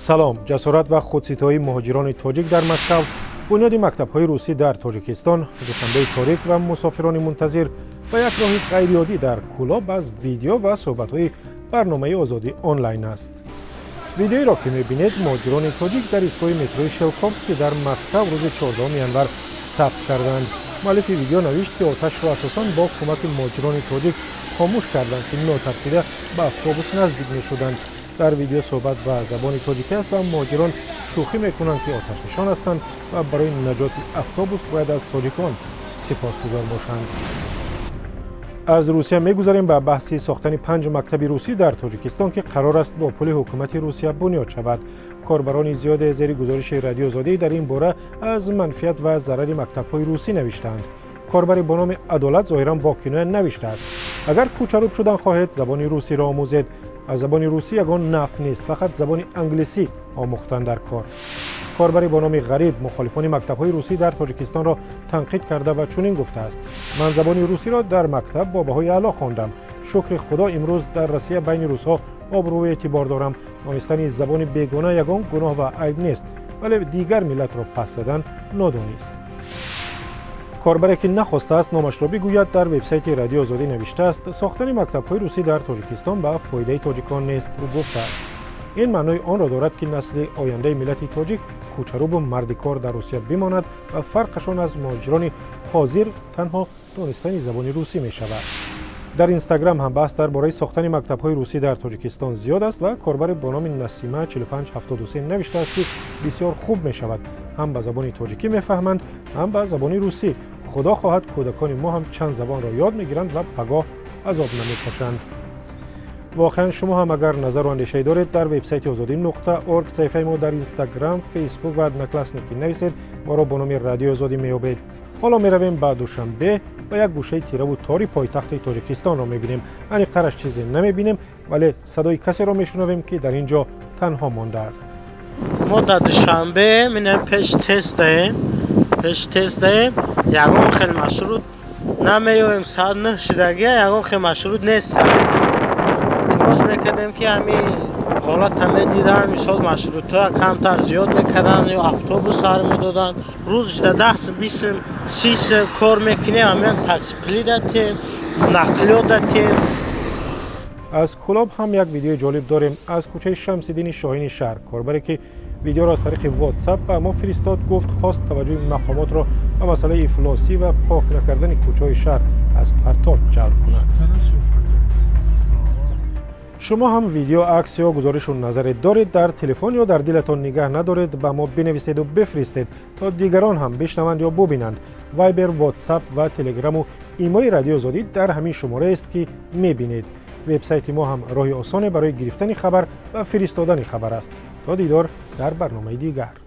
Салом. Ҷасорат ва худситоии муҳоҷирони тоҷик дар Москав, бунёди мактабҳои русӣ дар Тоҷикистон, Душанбеи торик ва мусофирони мунтазир ва як роҳи ғайриоддӣ дар Кӯлоб аз видео ва суҳбатҳои барномаи Озодӣ онлайн аст. Видеоеро ки мебинед, муҳоҷирони тоҷик дар истгоҳи метрои Шелковский дар Москав рӯзи 14 январ сабт карданд. Муаллифи видео навишт, ки оташро асосан бо кӯмаки муҳоҷирони тоҷик хомӯш карданд, ки нотарсида ба автобус наздик мешуданд. Дар видео суҳбат ба забони тоҷикӣ аст ва муҳоҷирон шӯхӣ мекунанд, ки оташнишон ҳастанд ва барои наҷоти автобус бояд аз тоҷикон сипосгузор бошанд. Аз Русия мегузарем ба баҳси сохтани панҷ мактаби русӣ дар Тоҷикистон, ки қарор аст бо пули ҳукумати Русия бунёд шавад. Корбарони зиёде зери гузориши Радиои Озодӣ дар ин бора аз манфиат ва зарари мактабҳои русӣ навиштаанд. Корбаре бо номи Адолат зоҳиран бо киноя навиштааст: «Агар кӯчарӯб шудан хоҳед, забони русиро омӯзед. Аз забони русӣ ягон нафъ нест, фақат забони англисӣ омӯхтан дар кор». Корбаре бо номи Ғариб мухолифони мактабҳои русӣ дар Тоҷикистонро танқид карда ва чунин гуфтааст: «Ман забони русиро дар мактаб бо баҳои аъло хондам. Шукри Худо, имрӯз дар Россия байни русҳо обрӯву эътибор дорам. Донистани забони бегона ягон гуноҳ ва айб нест, вале дигар миллатро пас задан нодонист». Корбаре, ки нахостааст номашро бигӯяд, дар вебсайти Радиои Озодӣ навиштааст, сохтани мактабҳои русӣ дар Тоҷикистон ба фоидаи тоҷикон нест. Ӯ гуфтааст, ин маънои онро дорад, ки насли ояндаи миллати тоҷик кӯчарӯбу мардикор дар Русия бимонад ва фарқашон аз муҳоҷирони ҳозир танҳо донистани забони русӣ мешавад. Дар Инстаграм ҳам баҳс дар бораи сохтани мактабҳои русӣ дар Тоҷикистон зиёд аст ва корбаре бо номи Насима 4573 навиштааст, ки бисёр хуб мешавад, ҳам ба забони тоҷикӣ мефаҳманд, ҳам ба забони русӣ. Худо хоҳад, кӯдакони мо ҳам чанд забонро ёд мегиранд ва пагоҳ азоб намекашанд. Воқеан, шумо ҳам агар назару андешае доред, дар вебсайти озодӣ.орг, саҳифаи мо дар Инстаграм, Фейсбук ва Одноклассники нависед. Моро бо номи Радиои Озодӣ меёбед. Ҳоло меравем ба Душанбе ва як гӯшаи тираву тори пойтахти Тоҷикистонро мебинем. Аниқтараш, чизе намебинем, вале садои касеро мешунавем, ки дар ин ҷо танҳо мондааст. Мо дар Душанбе, минем, пеш тестаем, пеш тестаем. Ягон хел маршрут намеёем. Соат 9 шудагия, ягон хел маршрут нест. Илтимос мекардем, ки ҳами ҳолата медиданд, мисол, маршрутҳоя камтар зиёд мекарданд ё автобус сар медоданд. Рӯз шуда 10 сум, 20 сум, 30 сум кор мекунем, ҳамин таксипулӣ датем, нақлиёт датем. Аз Кӯлоб ҳам як видеои ҷолиб дорем, аз кӯчаи Шамсиддини Шоҳини шаҳр. Корбаре, ки видеоро аз тариқи Ватсап ба мо фиристод, гуфт, хост таваҷҷӯҳи мақомотро ба масъалаи ифлосӣ ва пок накардани кӯчаҳои шаҳр аз партоб ҷалб кунад. Шумо ҳам видео, акс ё гузоришу назаре доред, дар телефон ё дар дилатон нигаҳ надоред, ба мо бинависеду бифиристед, то дигарон ҳам бишнаванд ё бубинанд. Вайбер, Ватсап ва Телеграму имои Радиои Озодӣ дар ҳамин шумораест, ки мебинед. Вебсайти мо ҳам роҳи осоне барои гирифтани хабар ва фиристодани хабар аст. То дидор дар барномаи дигар.